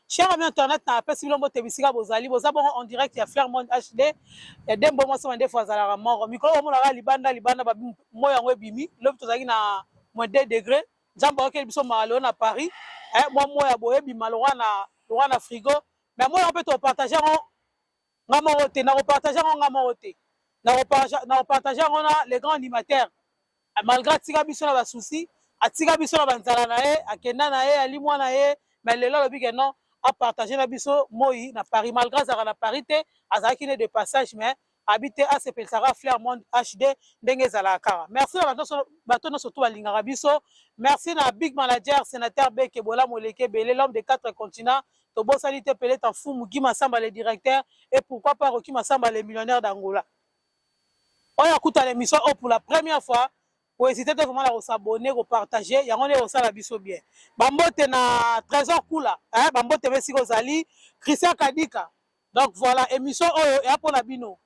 Cher ami internet, na apesi bino mbote bisika bozali, boza bongo en direct ya Flair Monde HD ya Dembo mwasi mandefu azalaka moko. Mikolo bomonaka libanda libanda ba moyi yango ebimi, lobi tozalaki na moins 2 degrés. Nzambe ayokeli biso mawa lelo na Paris, eh, mwa moyi ya boye ebima lokwa na lokwa na frigo. Mais moyi yango pe to partager yango nga moko te, nako partager yango nga moko te. Nako partager yango na les grands animateurs. Malgre atika biso na ba soucis, atika biso na ba nzala na ye, akenda na ye, alimwa na ye, mais lelo alobi que non, a partager na biso moyi na Paris. Malgre azalaka na Paris te, azalaki ne de passage, mais abi te asepelisaka Flair Monde HD ndenge ezalaka kaka. Merci na bato nyonso tout balingaka biso. Merci na big manager sénateur Beke Bolamu eleki ebele, l'homme des quatre continents. Tobosani te Peleta Mfumu, Guy Massamba le directeur, et pourquoi pas Rocky Massamba le millionnaire d'Angola. Oyo akuta na émission oyo pour la première fois, ko hésiter te vraiment na ko s'abonner, ko partager, yango nde kosala biso bien. Bambote na Trésor Kula, hein, bambote besika ozali, Christian Kadika. Donc voilà, émission oyo eya mpona bino.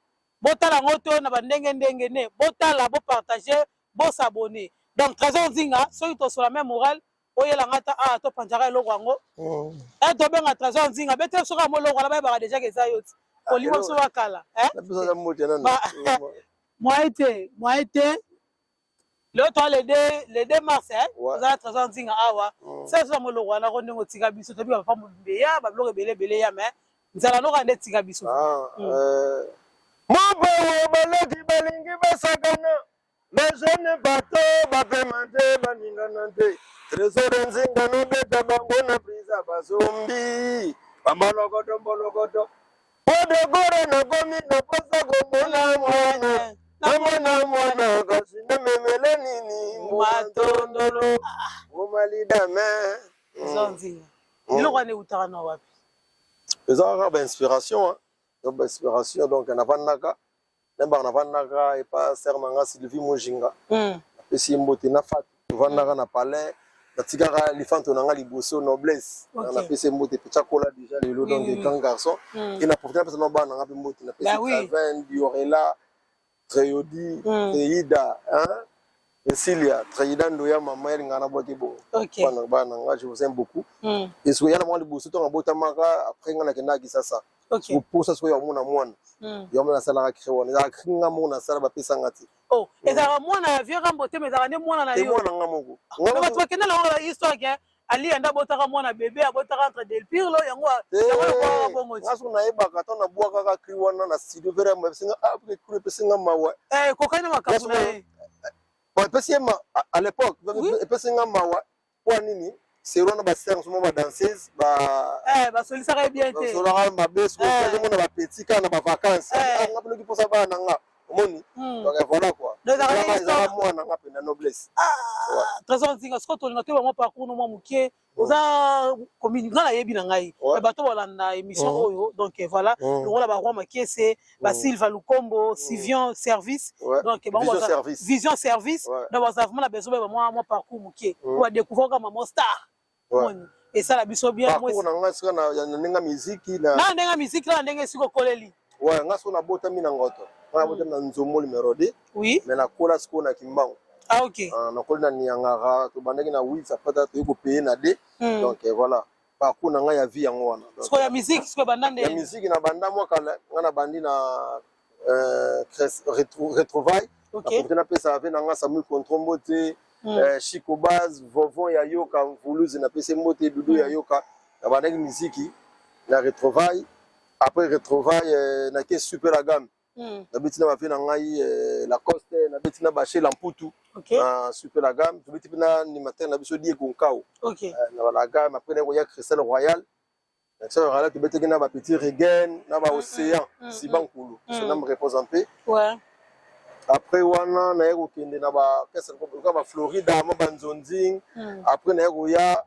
Botala yango to na bandenge ndenge ne, botala, bopartager, bos'abonner. Donc Trésor Nzinga, soki tosola même moral, oyelanga ata awa topanzaka eloko yango. E tobenga Trésor Nzinga, bete soki yango eloko wana bayebaka déjà ke eza yo ti. Kolimwa biso bakala. Moyen te, moyen te. Lelo toa le 2 mars, ozala Trésor Nzinga awa. Se so yango eloko wana ko ndenge otika biso, toyebi bapapa mobimbe ya babiloko ebele ebele ya, mais nzala noka nde etika biso. Mobango baleki balingi basakana, bajeunes bato bapema te, baningana te. Trésor Nzinga nobeta bango na prisa, bazombi bambolokoto mbolokoto. Podokoro nakomi naposa komona mwana, namona mwana, kasi namemele nini? Matondolo omalidame. Trésor Nzinga, biloko wana eutaka na wapi? Eza kaka bainspiration, bainspiration. Donc navandaka, nayebaka navandaka epa sœur na nga Sylvie Mojinga, napesi ye mbote, na Fatu. Tovandaka na palais, natikaka lifanto na nga liboso, Noblesse, napesi ye mbote pe akola déjà lelo, donc grand garçon. E na profite napesa na bana na nga mpe mbote, napesi Travin, Diorela, Treyodi, Treida, Cecilia, Treida Ndoya, mama yalingaka na bwaki bongo. Bana bana na nga, je vous aime beaucoup. E soki ya na mwa liboso, ntongo abotamaka, après nga nakendaka Kisasa, koposa sikoyo ya omona mwana yango, nasalaka cri wana, ezalaka cri nga moko nasala, bapesanga te. Oh, ezalaka mwana ya vieux Rambo te, mais ezalaka nde mwana na yo? Mwana nga moko. Bato bakenda na yango histoire ke Ali anda abotaka mwana bébé, abotaka entre Del Pirlo, yango yango ebwakaka bongo. Nga soki nayebaka, ntango nabwakaka cri wana na studio, vere epesinga cri, epesinga mawa. Ekokani na makambo na ye. Bon, epesi ye à l'époque, epesinga mawa mpo nini sero wana basere somo badanseuse. Basolisaka ye bien te. Basolaka mabe. Soki bapetits kaka na bavacance, nga mpe noki mposa bana na nga, omoni. Donc voilà quoi, ezaka mwana nga mpenza, Noblesse. Trésor Nzinga, sikoyo tolinga toyeba mwa parcours no mwa moke. Oza commune, nga nayebi na ngai, bato balanda émission oyo. Donc voilà, longola baroi Makiese, basilva Lukombo, Sivion Service, donc Vision Service. Donc baza vraiment na besoin bayeba mwa parcours moke po badécouvrir kaka mama star, moni esala biso bien. Parcours na nga sika na ndenge miziki? Na ndenge miziki, na ndenge esika okoleli. Ouais, nga sikoyo nabotami na Ngoto, nga nabotami na Nzombo numéro 2. Mais nakola sikoyo na Kimbangu. Ah, ok. Nakoli na Niangara, tobandaki na 8, après toyei kopeye na 2. Donc voilà, parcours na ngai ya vie yango wana. Sikoyo ya musique, sikoyo banda nde? Ya musique na banda mwa kala. Nga na bandi na retrouvaille. Naprofite napesa ave na nga Samuel Contrombo te, Chico Baz Vovon ya Yoka Mvuluzi, napesi mbote, Dudu ya Yoka. Nabandaki miziki na retrouvaille. Après retrouvaille, nake Super la Gamme, nabeti na bave na ngai Lacoste, nabeti na Bashela Mputu na Super la Gamme, tobeti mpe na animateur na biso Diego Nkao na la gamme. Après nakoya Cristal Royal. Na Cristal Royal tobetaki na bapetit Regen na baocéan Sibankulu, son âme repose en paix. Après wana naye kokende na bakesa baflorida ma banzonzing. Après naye koya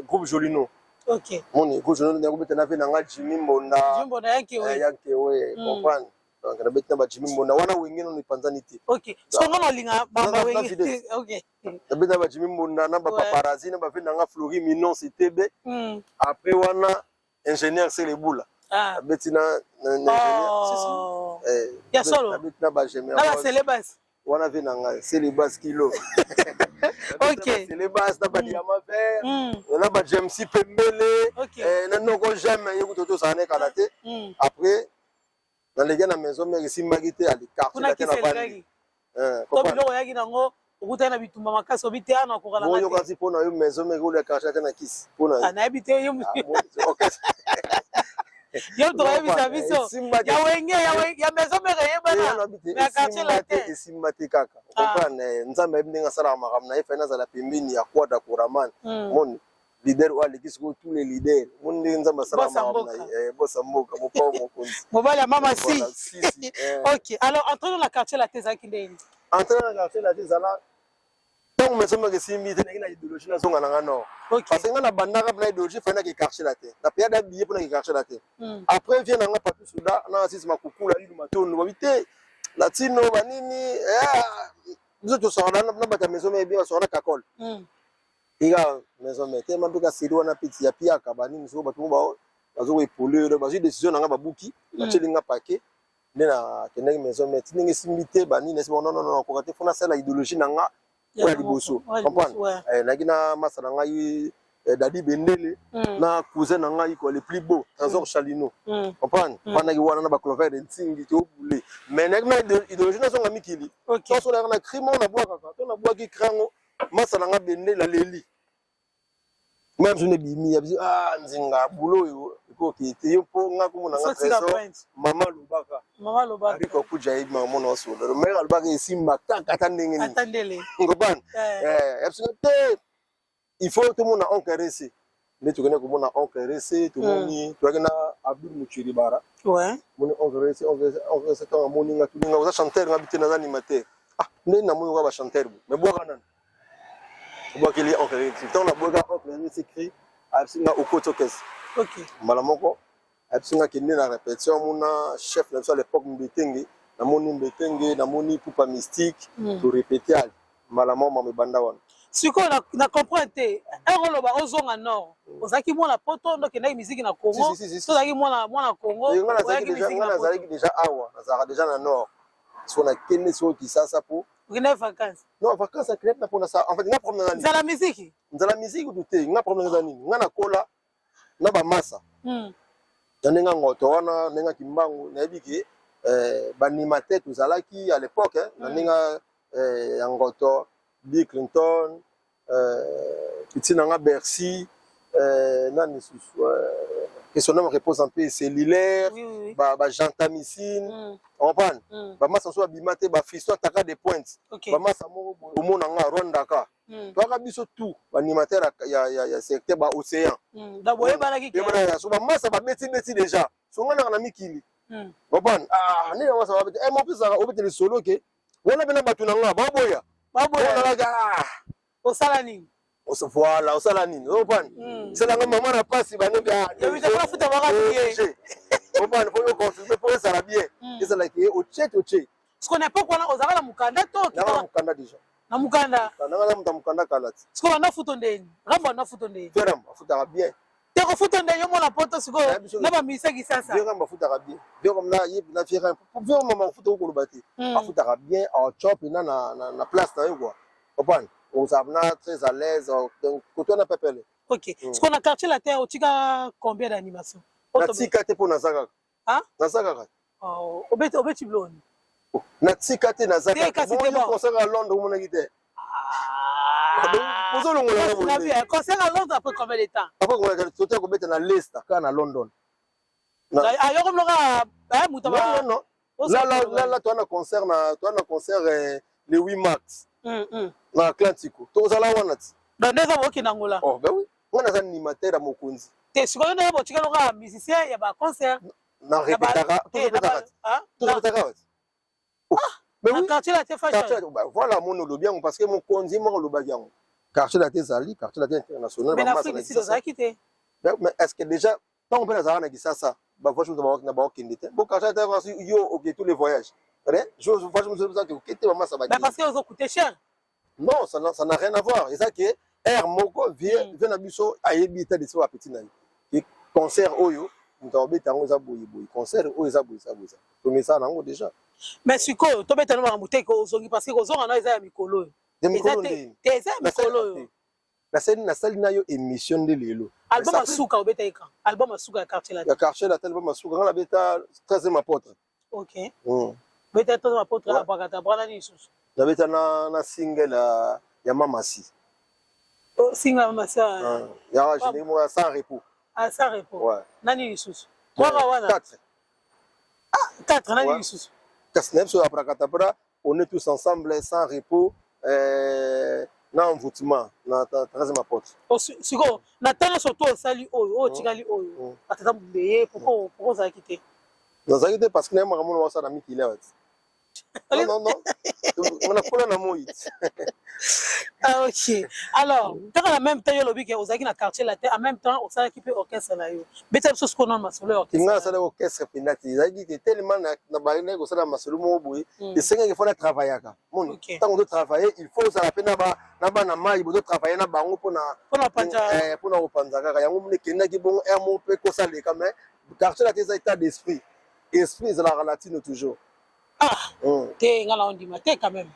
groupe Jolino. Moni groupe Jolino, naye kobeta na ve na nga Jimmy Mbonda. Jimmy Mbonda Yankewe. Yankewe, comprendre. Donc nabeti na bajimi Mbonda wana, Wenge nono epanzani te. Ok, siko nga nalinga bamba Wenge, ok. Nabeti na bajimi Mbonda na bapaparazi na bave na nga Flori Minon Ctb. Après wana ingénieur Selebula, nabeti na ingénieur. Ya solo, nabeti na bagemero, na baselebasi. Wana ve na ngai c'est les bases kilo. Ok. C'est les bases na ba diamant vert. Na ba James pembele. Ok. Na noko j'aime ye kuto to sana kala te. Après naleki na maison mère esimbaki te ali quartier Kuna na te na kisi vandi. elekaki. Eh, To comprendre? biloko oyaki nango okutani na bitumba makasi obi te ana okokala Bon, nga yo te. kasi mpona yo maison mère olia quartier te na kisi mpona yo. Ah, nayebi te yo. Ah, bon, ok. Yo moto oyebisa biso. Esimba te. Ya wenge ya maison mère eyebana. Mais ya quartier Esimba te, latin. esimba te kaka. Ah. Comprendre, Nzambe ayebi ndenge asalaka makambo na ye, fai nazala pembeni ya Kwada Koraman. Moni leader oyo aleki sikoyo tous les leaders, moni ndenge Nzambe asalaka Bosa makambo na mboka. ye. Bosa mboka, mopao mokonzi. Mobali ya mama si. Voilà, si, si. Ok, alors entrée dans la quartier latin ezalaki ndenge? Entrée na quartier latin ezala ntango maison mère esimbi te, naki na idéologie nazonga na nga nord. Parce que nga na bandaka mpona idéologie, fai naki quartier latin, napeya da billet mpona ki quartier latin. Après vie na nga Papi Suda na asisi makukula lilu matondo babi te latino banini, biso tosaka na bato ya maison mère bien, basaka na kakole. Eka maison mère te mpe kaseri wana peti ya piaka banini, soko bato mo bazokoepole oyo bazwi décision na nga, babuki batieli nga paquet nde nakendaki maison mère ti ndenge esimbi te banini esi. Non, non, non, nakoka te, fo nasala idéologie na nga oyo ya liboso, comprendre? Nayaki na masa na ngai Dadi Bendele na cousin na ngai quoi, le plus beau Trésor Chalino, comprendre? Vandaki wana na baclover de ntingi tobule, mais nayaki na idéologie nazonga mikili. Tosolaka na crime oyo nabwakaka to nabwaki krango masa na nga Bendele aleli même so nebimi ya biso. Ah, nzinga bulo oyo ekoki te yo mpo nga komona nga Sotika Trésor point. Mama alobaka. Mama lobaka. Ariko akuja yebi mama mona osola mere alobaka esimba kaka ata ndenge nini. Ata ndele. Comprendre? Ya biso te, il faut tomona oncle Rese nde tokende komona oncle Rese, tomoni toyaki na Abdul Muchiribara. Moni oncle Rese, oncle Rese ntango amoni nga, tuninga oza chanteur, nga bi te, naza animateur. Ah, nde namoni oka bachanteur bo mais bwaka nani obwakeli oncle Rese. Ntango nabwaka oncle Rese cri, ayebisi nga okoti okese. Mbala moko ayebisi nga kende na répétition mona chef na biso à l'époque Mbetenge. Namoni Mbetenge, namoni Pupa Mystique. Torépété ali mbala moko mama ebanda wana. Sikoyo na comprendre te ere oloba ozonga nord, ozalaki mwana poto nde okendaki misiki na Congo? Si, si, si, si. To ozalaki mwana Congo? Nga nazalaki oyaki déjà misiki nga na poto? Nazalaki déjà awa, nazalaka déjà na nord, so nakende sikoyo Kisasa po Okendaki vacance? Non, vacance akende na mpona sa, en fait nga problème na nini? Nzala misiki? Nzala misiki kutu te. Nga problème eza nini? Nga nakola na bamasa ya ndenge ngoto wana, ndenge Kimbangu, nayebi ke baanimateur tozalaki à l'époque, hein, na ndenge ya ngoto, Bill Clinton, piti na nga Bercy, nani lisusu, que son nom repose en paix, cellulaire. Oui, oui. Ba gentamicine. Comprendre? Bamasa mosusu babima te, bafisto ataka de pointe. Bamasa moko boye omona nga rwandaka. Toyaka biso tout baanimateur ya secteur ba océan. Donc boyebanaki ke Yebana so bamasa babeti-beti déjà, so nga naka na mikili. Comprendre? Ah, nde bamasa babeti mopesaka obeteli solo ke wana mpe na bato na nga baboya. Baboya. Onalaka ah. Osala nini? Voilà, osala nini, comprendre? Esalanga mama na pasi banobi. Yebisa mpona futa baka billet. Comprendre? Po yo confirme po ezala bien. Ezalaki ye otie totie. Sikoyo na époque wana ozalaka na mokanda to Nanga na okitaka? mokanda déjà. Na mokanda? Nanga na moto ya mokanda kala ti. Sikoyo banda futo ndeni, Rambo anda futo ndeni? Veram afutaka bien. Te, kofuta ndeni yo mona poto sikoyo na bamisaki Kisasa. Veram afutaka bien, Veram na ye na Veram, Veram mama afuta okoloba te. Afutaka bien, aotyo mpena na place na yo quoi, comprendre? Ozala na très à l'aise, donc koto wana pepele. Ok. Sikoyo na quartier latin otika combien d'animation? Natika te mpo naza kaka. Ah? Naza kaka. Oh, obeti obeti bloni. Natika te, naza Te, kaka. kasi te. Bongo yo Bon. concert ya Londres omonaki te? Ozolongola nga boye. Concert à Londres après combien de temps? Après tote kobeta na Leicester kaka na London. Ayoko mloka moto. Non, non, non, là là là là, toa na concert na toa na concert le 8 mars na Atlantico, tozala wana ti. Donc nde eza bokende Angola? Oh ben oui, nga naza animateur ya mokonzi. Te, sikoyo nde botika loka musicien ya baconcert? Na répétaka, tozobetaka ti, tozobetaka ti. Mais Na oui. quartier latin fashion. Quartier, bah, voilà, mon olobi yango parce que mokonzi moko olobaki yango, quartier latin ezali quartier latin international. Mais na Bamasa Afrique na du Sud Kisasa. ozalaki te? Mais est ce que déjà ntango mpe nazalaka na Kisasa, bavoyage moto na baokende te? Bo quartier latin kasi yo oke tous les voyages, voyage mosusu ezaki oke te, bamasa Mais bakende. parce que ozocoûte cher. Non, ça n'a rien à voir. Eza ke aire moko vie vie na biso ayebi état d'esprit bapeti na ye ke concert oyo moto akobeta yango eza boye boye, concert oyo eza boye, eza boye, eza tomesana yango déjà. Mais sikoyo tobetana makambo te, ozongi, parce que kozonga na eza ya mikolo oyo. Eza te, te, eza ya mikolo oyo. Nasali na yo émission nde lelo. Album asuka obetaki quand? Album asuka ya Quartier Latin. Ya Quartier Latin, album asuka nga nabeta 13e Apôtre. Ok. Beta 13e Apôtre, Abracadabra, nani lisusu? Nabeta na single ya Mamasi. Oh, single ya Mamasi. Ya générique moko ya Sans Repos. Ah, Sans Repos. Ouais. Nani lisusu? Trois wana. 4. Ah, 4, nani lisusu? Kasi na biso Abracadabra, On est tous ensemble, Sans Repos, na Envoûtement na 13e Apôtre. Sikoyo na ntango nyonso to osali oyo, oyo otikali oyo, atata mbeye, pourquoi ozalaki te? Nazalaki te parce que naye makambo na wasala na mikili awa ti. Non, non, non, nakola na moi. Ah, ok. Alors kaka na même temps, yo olobi ke ozalaki na Quartier Latin, en même temps osalaki mpe orchestre na yo. Beta biso sikoyo nano masolo ya orchestre. Nga nasalaki orchestre mpenza te. Ezalaki te tellement na bandaki kosala masolo moko boye, esengaki fo na travaillaka. Moni, ntango ozotravaille, il faut ozala mpe na bana mai bozotravaille na bango mpona mpona kopanza kaka yango. Moni, ekendaki bongo aire moko mpe kosaleka. Mais Quartier Latin eza état d'esprit, esprit ezalaka latino toujours. Ah, te, nga na ondima te quand même.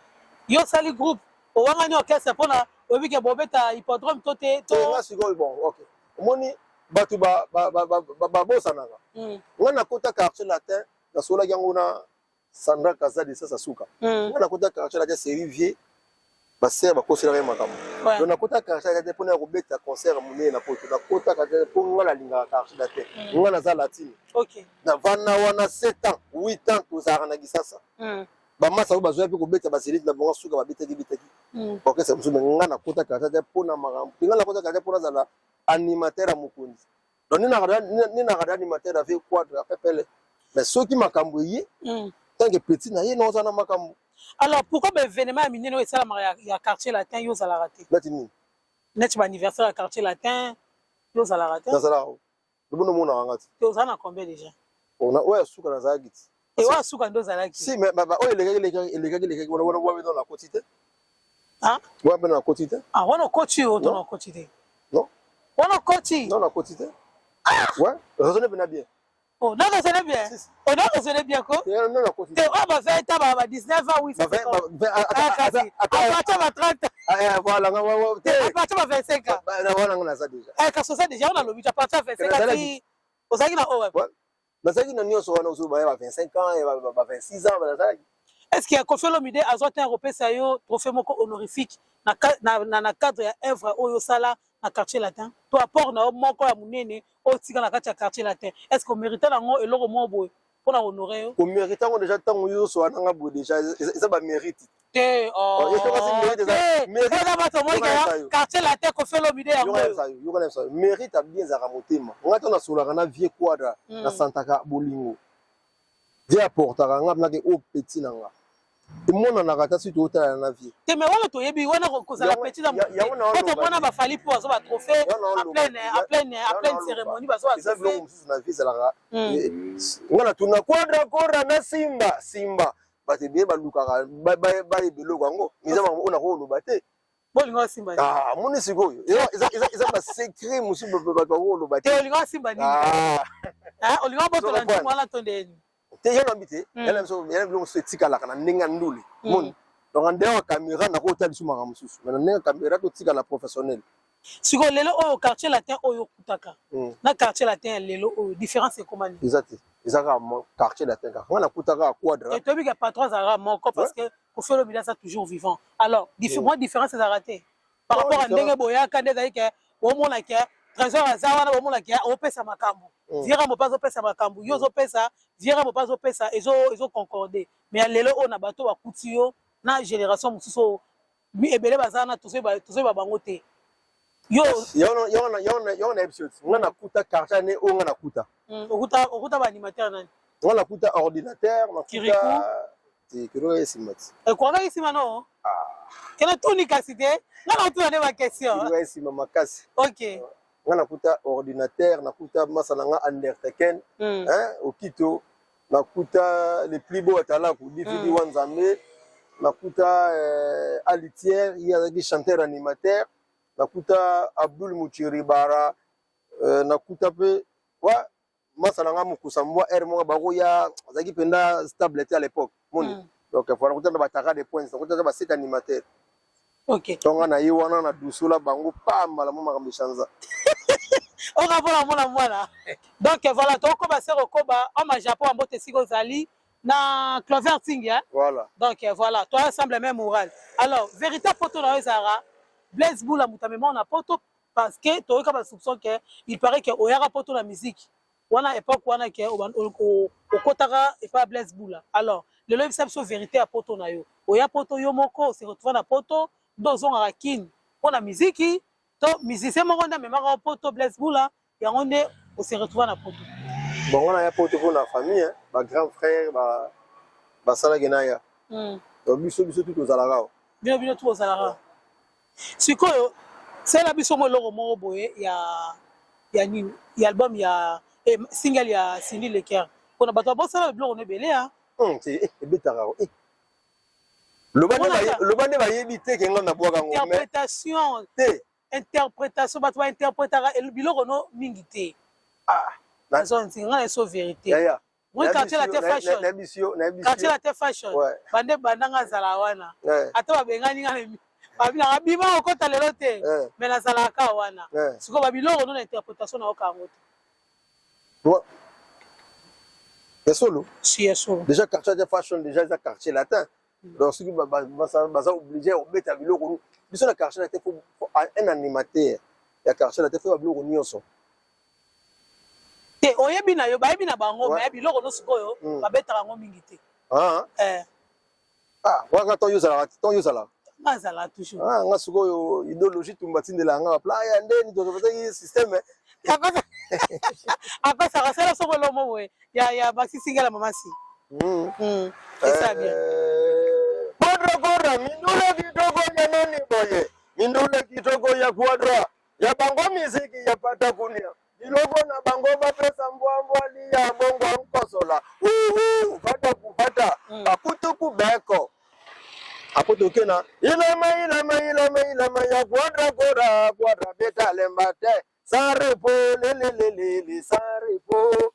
Yo osali groupe, owangani orchestre mpona oyebi ke bobeta hippodrome to te to? Nga sikoyo, bon, ok, omoni bato babosanaka. Nga nakota Quartier Latin, nasolaki yango na Sandra Kazadi sasa suka. Nga nakota Quartier Latin série vie basere bakoselaka ye makambo. Donc nakota Quartier Latin mpona ya kobeta concert monene na Poto. Nakota Quartier mpo nga nalingaka Quartier Latin. Nga naza latine. Navanda wana 7 ans, 8 ans, tozalaka na Kisasa. Bamasa oyo bazwaki mpe kobeta baselite na bango suka, babetaki betaki orchestre mosusu. Me nga nakota Quartier Latin mpona makambo te. Nga nakota Quartier mpona azala animateur ya mokonzi. Donc nde nakada animateur avec Quadra pepele. Mais soki makambo eye, tant que petit na ye, naoza na makambo. Alors pourquoi baévénement ya minene oyo esalamaka ya Quartier Latin, yo ozalaka te? Neti nini? Neti baanniversaire ya Quartier Latin, yo ozalaka te? Nazalaka lobono, omonaka nga te. Te, ozala na combien déjà? Oyo ya suka nazalaki ti. Te, oyo ya suka nde ozalaki. Si, mais oyo elekaki, elekaki, elekaki, elekaki wana, wana wana nakoti te. Wana mpe nakoti te. Ah, wana okoti oyo to nakoti te? Non. Wana okoti. Non, nakoti te. Ouais, raisonne bien bien. Oh, non, raisonne bien. Oh, non, raisonne bien ko. Non, nakoti. Te, oyo ba 20 ans, ba 19 ans, oui. À partir ba 30. Voilà, à partir ba 25 ans. Wana nga naza déjà. Eh, kasi oza déjà, wana lobi à partir ya 25 ans ozalaki na oyo. Nazalaki na nyonso wana ozoba ya ba 25 ans, ya ba 26 ans, nazalaki. Est ce que Koffi Olomide azwa te ya kopesa yo trophée moko honorifique na cadre ya œuvre oyo osala na Quartier Latin, to apport na yo moko ya monene oyo tika na kati ya Quartier Latin? Est ce que omérite nango eloko moko boye mpona honorer yo? Komérite yango déjà, ntango nyonso wana nga boye déjà eza bamérite. Te, eza bato omonika Quartier Latin, Koffi Olomide yango. Yoka, mérite abi ezalaka motema. Nga ntango nasolaka na vieux Quadra, nasantaka bolingo vieux aportaka nga mnake oyo petit na nga emonanaka ata soki tootala na vieux. Te, mais wana toyebi wana kozala petit na po tomona bafali mpo bazwa batrophée en pleine cérémonie, bazwa. Eza biloko mosusu na vie ezalaka. Nga natuna Quadra kora na Simba Simba, bato ebele balukaka bayeba eloko yango, mais eza makambo oyo nakoloba te. Bolingo asimba. Moni sikoyo eza basecret mosusu bato bakoloba te. Olingo asimba nini? Olingo abotola nzungu wana to ndeni? Te, yo nambi te. Yana biloko mosusu etikalaka na ndenge ya ndule. Moni, donc en dehors ya caméra nakotala lisu makambo mosusu, mais na ndenge ya caméra totikala professionnel. Sikoyo lelo oyo, Quartier Latin oyo okutaka na Quartier Latin ya lelo oyo, différence ekoma nini? Eza te, eza kaka Quartier Latin kaka. Nga nakuta kaka Quadra. Toyebi ke patron azalaka moko, parce que Koffi Olomide aza toujours vivant. Alors mwa différence ezalaka te par rapport à ndenge boyaka, nde ezali ke omona ke Trésor aza wana, bomona ke opesa makambo, viera mope azopesa makambo, yo ozopesa, viera mope azopesa, ezoconcorde. Mais ya lelo oyo, na bato bakuti yo na génération mosusu oyo ebele baza wana, tozoyeba bango te, yo? Yango nayebi so ti nga nakuta quartier ne oyo nga nakuta. Okuta baanimateur nani? Nga nakuta Ordinateur, nakuta te Kirikou esima ti. Ekwakaki nsima no kena tuni, kasi te nga na otuna nde baquestion. Kirikou esima makasi. Nga nakuta Ordinateur, nakuta masa na nga Undertaken Okito, nakuta le plus beau atalaku DVD wa Nzambe, nakuta Alitière, ye azalaki chanteur animateur, nakuta Abdul Muchiribara, nakuta mpe wa masa na nga Mokusa Mbwa, aire moko bakoya, azalaki mpenza stable te à l'époque. Moni. Donc voilà, nakutana bataka de points, nakutana ba sept animateur. Ok. Donc nga na ye wana na dusola bango pambala mo makambo echanza. Oka mpona mona mwana. Donc voilà, tokoba se kokoba homme ya Japon mbote esika ozali na Clover Tingi, hein? Voilà. Donc voilà, toi ensemble même moral. Alors, vérité poto na yo ezalaka Blaise Bula moto amema na poto, parce que toyoka ba soupçon que il paraît que oyaka poto na musique wana, époque wana ke okotaka epai ya Blaise Bula. Alors lelo oyebisa biso vérité ya poto na yo. Oya poto yo moko, ose retrouve na poto nde ozongaka Kine mpo na miziki, to musicien moko nde amemaka yo poto, Blaise Bula yango nde ose retrouve na poto? Bon, wana ya poto mpo na famille, hein, ba grand frère basalaki na ya. Donc biso tu tozalaka awa. Bino tu bozalaka. Sikoyo sala biso mo eloko moko boye ya nini, ya album ya single ya Cindy Leker, mpona bato babosala biloko no ebele ya. Te, ebetaka eh. Loba nde bayebi te ke nga nabwaka yango. Interprétation. Te. Interprétation, bato bainterprétaka biloko no mingi te. Ah. Nazonzi nga na eso vérité. Yaya. Oui, Quartier Latin Fashion. Nayebisi yo, nayebisi. Quartier Latin Fashion. Bande bandanga azala wana. Ata babengani nga, babinaka bima okota lelo te. Mais nazalaka wana. Sikoyo babiloko no na interprétation na yoka yango te. Ya solo. Si, ya solo. Déjà Quartier Latin Fashion déjà eza Quartier Latin. Donc soki baza obligé ya kobeta biloko biso na Quartier Latin, faut un animateur ya Quartier Latin faut babiloko nyonso. Te, oyebi na yo, bayebi na bango, mais biloko no sikoyo babetaka yango mingi te. Ah, waka ntango yo ozalaka, ntango yo ozalaka. Nga azalaka toujours. Ah, nga sikoyo idéologie tumba tindela nga bapla ya ndeni tozopesaki système. Apesaka sala soko elomo boye ya maxi single mama si. Esa bien. Quadra kora mindule kitoko ya nini boye, mindule kitoko ya quadra ya bango, miziki ya pata kunia biloko na bango, bapesa mbwambwali ya bongo nkosola uhu fata kufata bakutuku beko apo tokena ilama ilama ilama ilama ya quadra kora quadra beta lemba te sans repos lelelelele sans repos.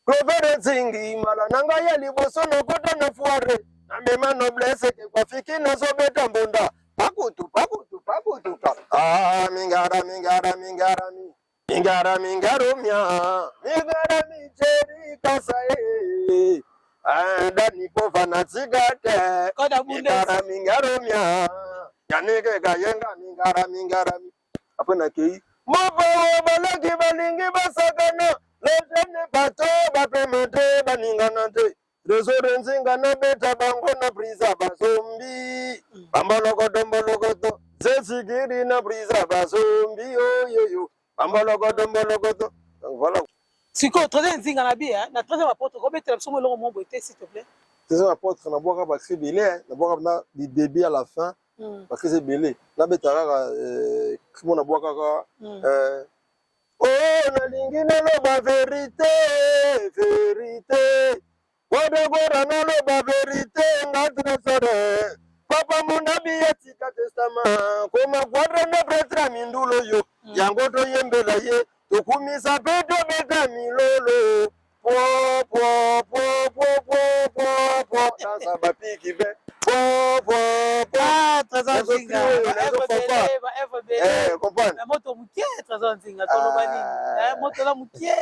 Clover Nzingi mala na ngai ya liboso nakota na foire, namema noblesse ke kwafiki, nazobeta mbonda pakutu pakutu pakutu pa ah mingara mingara mingara mi mingara mingaro mia mingara micheri kasae anda nikova na tsigate. Koda bundes. Mingara mingaro mia yanike kayenga mingara mingara mi après nakei mopawo balaki balingi basakana lejene bato bapema te baningana te trésor nzinga nabeta bango na prisa bazombi bambolokoto mbolokoto zesikiri na prisa bazombi oyoyo bambolokoto mbolokoto. Donc voilà. Sikoyo Trésor Nzinga na bi na Troisième Apôtre, kobetela biso mo eloko moko boye te, s'il te plaît? Troisième Apôtre, nabwaka bacri ebele, nabwaka na du début à la fin. Bacri ebele nabeta kaka cri mo nabwaka kaka. Oh, nalingi naloba vérité, vérité kodokora, naloba vérité nga Trésor papa mondabi etika testament koma quadra na pretra mindulo yo yango toyembela ye, tokumisa mpe tobeta milolo po po po po po po po dansa bapiki be po po po. Ah, Trésor Nzinga, Nazo ba ebele. Eh, comprendre. Moto mokie, Trésor Nzinga, toloba nini? Moto na mokie.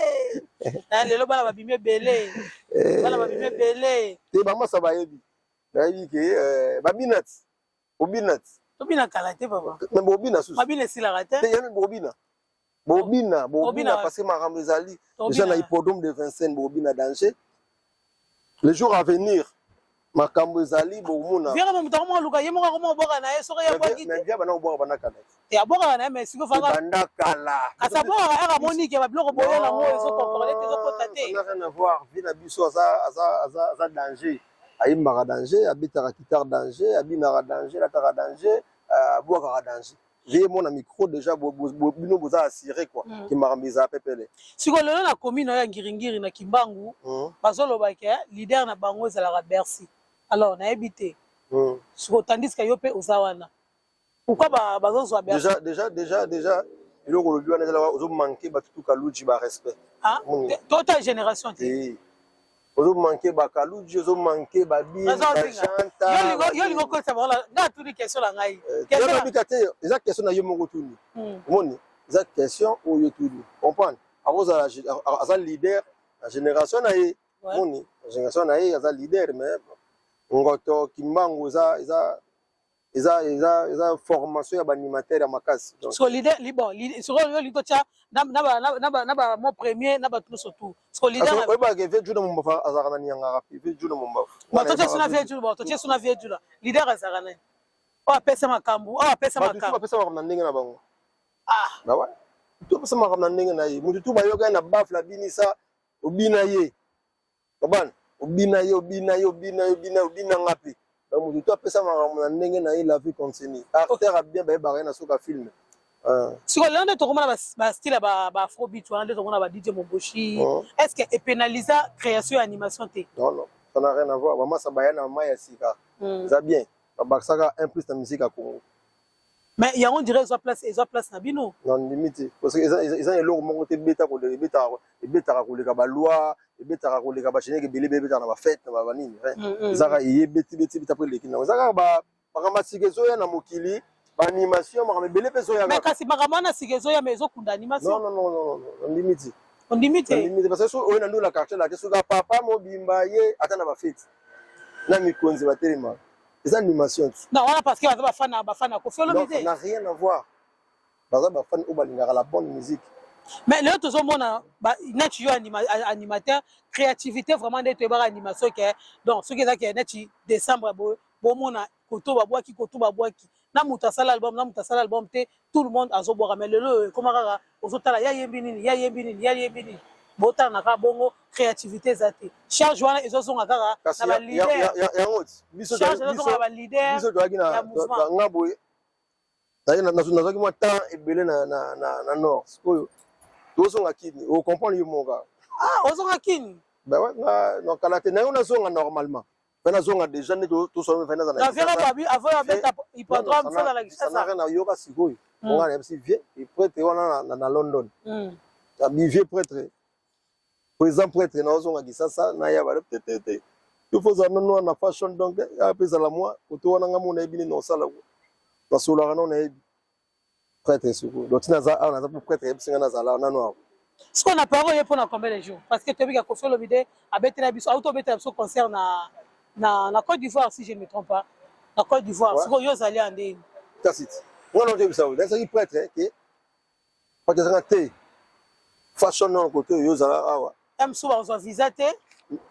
Lelo bana babimi ebele, bana babimi ebele. Te, bamasa bayebi, bayebi ke babina ti obina ti. Tobina kala te, papa. Me bobina susu. Mabina esilaka te. Te, yani bobina, bobina, bobina, parce que makambo ezali déjà na hippodrome de Vincennes, bobina danger le jour à venir, makambo ezali bomona. Viaka moto akoma luka ye moko akoma obwaka na ye soki abwaki te. Via bana obwaka banda kala. Te, abwakaka na ye, mais sikoyo faka. Banda kala. Kasi abwakaka aka amoni ke babiloko boye nango ezokonkorde te, ezokota te. Ça n'a rien à voir. Vie na biso aza danger, ayimbaka danger, abetaka guitare danger, abinaka danger, alataka danger, abwakaka danger. Vie mona micro déjà bino boza assuré quoi ke makambo ezala pepele. Sikoyo lelo na commune oyo ya Ngiringiri na Kimbangu, bazoloba ke leader na bango ezalaka Bercy. Alors nayebi te sikoyo, tandis ke yo mpe oza wana, pourquoi bazozwa Bercy? Déjà eloko olobi wana ezala ozomanke bato tuka luji ba respect. Tota génération te. Ozo manquer ba Kaluji, ozo manquer ba Bin, ba Janta. Yo lingo kotisa bango nga atuni question na ngai. Question na bika te, eza question na yo moko tuni. Omoni, eza question oyo tuni. Comprendre? Akozala aza leader na génération na ye. Omoni, na génération na ye aza leader, mais Ngoto Kimbangu eza eza eza eza eza formation ya baanimateur ya makasi. So leader bon, sikoyo yo olingi totya na ba mo premier na bato nyonso tout, siko leader Oyebaka vieux Juna Mombafu azalaka na Niangara mpe vieux Juna Mombafu. Bon, totie suna vieux Juna, bon, totie suna vieux Juna. Leader azalaka nani oyo apesa makambo, oyo apesa makambo? Bapesa makambo na ndenge na bango. Ah bah ouais, tu apesa makambo na ndenge na ye. Motu tu bayoka ye na bafle, abinisa, obina ye obana, obina ye, obina ye, obina ye, obina, obina nga mpe. Donc motu to apesa makambo na ndenge na ye. La vie continue. Acteur a bien, bayebaka ye na soka film. Sikoyo lelo nde tokomona bastyle ya baafrobeat wana, nde tokomona ba DJ Moboshi. Est ce que epénalisa création ya animation te? Non, non, ça n'a rien à voir. Bamasa baya na mai ya sika, eza bien, babakisaka un plus na musique ya Congo. Mais yango dirait ezwa place, ezwa place na bino. Non, ndimi te, parce que eza eloko moko te ebeta koleka, ebetaka koleka baloi, ebetaka koleka bagénérique ebele, ebetaka na bafête na banini. Ezaka eye beti beti beti, après eleki nango. Eza kaka makambo ya sika ezoya na mokili, baanimation, makambo ebele mpe ezoya. Mais kasi makambo wana sika ezoya, mais ezokunda animation. Non, non, non, non, non, ndimi te. Ondimi te? Ndimi te, parce que oyo na ndula quartier la te, soki papa mobimba ye ata na bafête na mikonzi batelemaka, eza animation. Non, wana parce que baza bafana, bafana Koffi Olomide. N'a rien à voir, baza bafani oyo balingaka la bonne musique. Mais lelo tozomona neti yo animateur, créativité vraiment nde toyebaka animation ke donc soki eza ke neti décembre boye, bomona koto babwaki, koto babwaki na moto asala album, na moto asala album te, tout le monde azobwaka. Mais lelo oyo ekoma kaka ozotala ya yembi nini, ya yembi nini, ya yembi nini, botala na kaka bongo, créativité eza te. Charge wana ezozonga kaka na baleader. Yango biso, charge ezozonga na baleader. Biso toyaki na nga boye, nazwaki mwa temps ebele na nord. Sikoyo tozonga Kini, ocomprendre yo moko kaka. Ah, ozonga Kini? Na kala te nayo nazonga normalement mpe nazonga déjà nde tosolo mpe naza. Nayoka sikoyo onga nayebisi vieux prêtre wana na London, abi vieux prêtre, président prêtre, nazonga Kisasa, naya bale te te te, il faut ozala nano na fashion. Donc ape ezala mwa kote wana, nga mo nayebi nini osala, nasolaka nano, nayebi prêtre sikoyo. Donc tina aza awa, naza mpo prêtre ayebisi nga nazala nano awa. Sikoyo na parole ye mpona combien de jours? Parce que toyebi ka Koffi Olomide abetela biso, auti obetela biso concert na Côte d'Ivoire, si je ne me trompe pas, na Côte d'Ivoire. Sikoyo yo ozali ya ndeni? Kasi ti wana otoyebisa oyo nazalaki prêtre ke prêtre ezanga te fashion nano kote oyo ozala awa. Mosusu bakozwa visa te.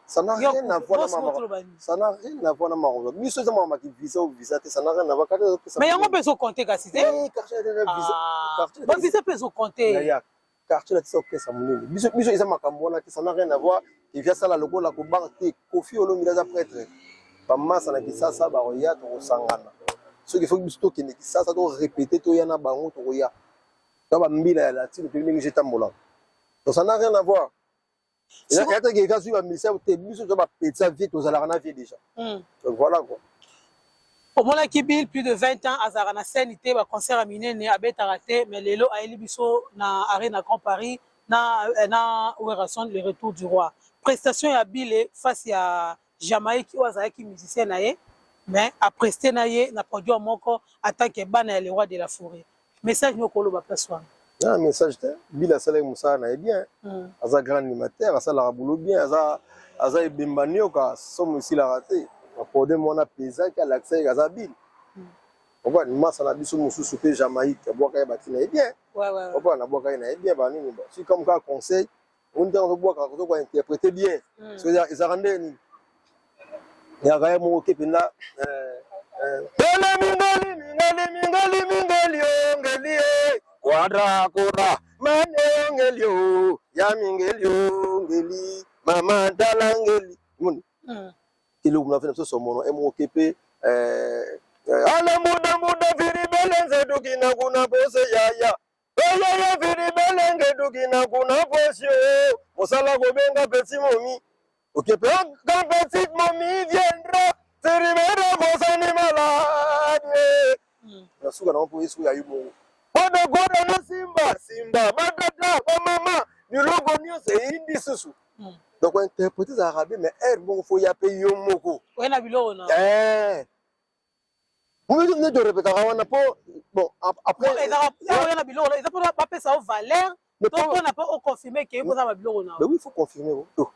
Ça n'a rien à voir na mama, ça n'a rien à voir na makambo biso. Eza makambo ya visa ou visa te, ça n'a rien à voir. Mais yango mpe ezocompter kasi te, bavisa mpe ezocompter. Quartier na tisa okesa monene, biso biso eza makambo wana te, ça n'a rien à voir. Evi asala lokola kobanga te. Koffi Olomide aza prêtre, bamasa na Kisasa bakoya, tokosangana. Soki soki biso tokende Kisasa, torépéter, toya na bango, tokoya to bambila ya latine toyebi ndenge etambolaka. Donc ça n'a rien à voir. Eyataki eza zwi bamisia te, biso toza bapetits ya vieux, tozalaka na vieux déjà. Donc voilà quoi. Omonaki Bill, plus de 20 ans azalaka na scène te, baconcert ya minene abetaka te, mais lelo ayeli biso na Arena Grand Paris na Werrason, le retour du roi. Prestation ya Bill face ya Jamaïque oyo azalaki musicien na ye, mais aprester na ye na produit moko en tant que bana ya le roi de la forêt, message nini okoloba place wana? Na message te. Bill asalaki mosala na ye bien. Aza grand animateur, asalaka boulot bien, aza ebemba nioka somo esilaka te. Bapodem wana apesaki, alakisaki aza Bill. Opa masa na biso mosusu mpe Jamaïque abwaka ye batina ye bien. Opa nabwaka ye na ye bien banini. Bon, si comme kaka conseil oni, ntango ozobwaka ozokoa interpréter bien. So ezalaka nde nini, ezalaka ye moko ke mpenza ele mingali mingali mingali mingali o ngeli e kwadra kora mane o ngeli o ya mingeli o ngeli mama tala ngeli moni. Eloko na biso somono e moko ke mpe ala muda muda firi belenze dukina kuna pose yaya oyaya firi belenge dukina kuna pose o mosala kobenga petit momi oke mpe quand petite momi viendra tirimere bosani malade. Na suka nango mpo ye soki ayi bongo kodakoda na simba simba batata bamama. Biloko nyonso eyindi susu. Donc interpréter ezalaka bien, mais aire bongo faut ya mpe yo moko. Oye na biloko na. Nde torepetaka wana mpo bon, après oya na biloko eza mpona bapesa yo valeur to mpona mpo oconfirme ke yo oza ba biloko na? Mais oui, il faut confirmer. Oh,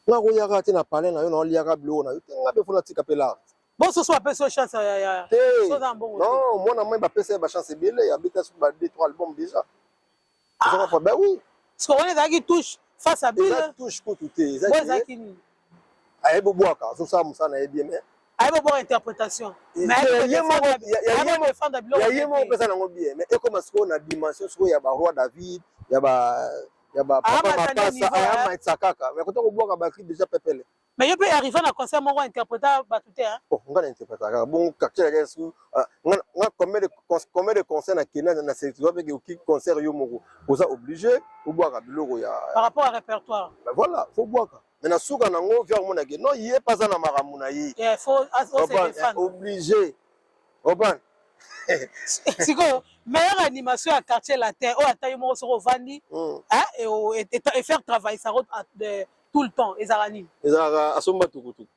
nga koyaka te na palais na yo, na oliaka biloko na yo te. Nga mpe faut natika mpe l'art. Bososo bapesi yo chance ya te. Soza mbongo? Non, mwana mai bapesa ye bachance ebele, abeta soki ba deux trois album déjà. Ozaka, ben oui. Parce que wana ezalaki touche face à eza bile. Touche kutu te, eza bo ezalaki nini? Ayebi obwaka, azosala mosala na ye bien, mais ayebi obwaka interprétation. Ya défendre biloko. Ye moko mpeza nango bien, mais ekoma sikoyo na dimension sikoyo ya baroi David, ya ba papa mapasa, ayamatisa kaka, mais kota kobwaka bacri déjà pepele. Mais yo mpe arrivé na concert moko, interpréta bato te? Oh, nga na interpréta kaka bongo quartier ya su. Nga combien de concert na kenda na sélecteur mpe oki concert yo moko, oza obligé obwaka biloko ya par rapport à répertoire. Ben voilà, faut bwaka, mais na suka nango via omonake non, ye mpe aza na makambo na ye. Faut obligé oban. Sikoyo meilleure animation ya Quartier Latin oyo ata yo moko soki ovandi et faire travailler ça tout le temps, ezalaka nini? Ezalaka asomba tukutuku.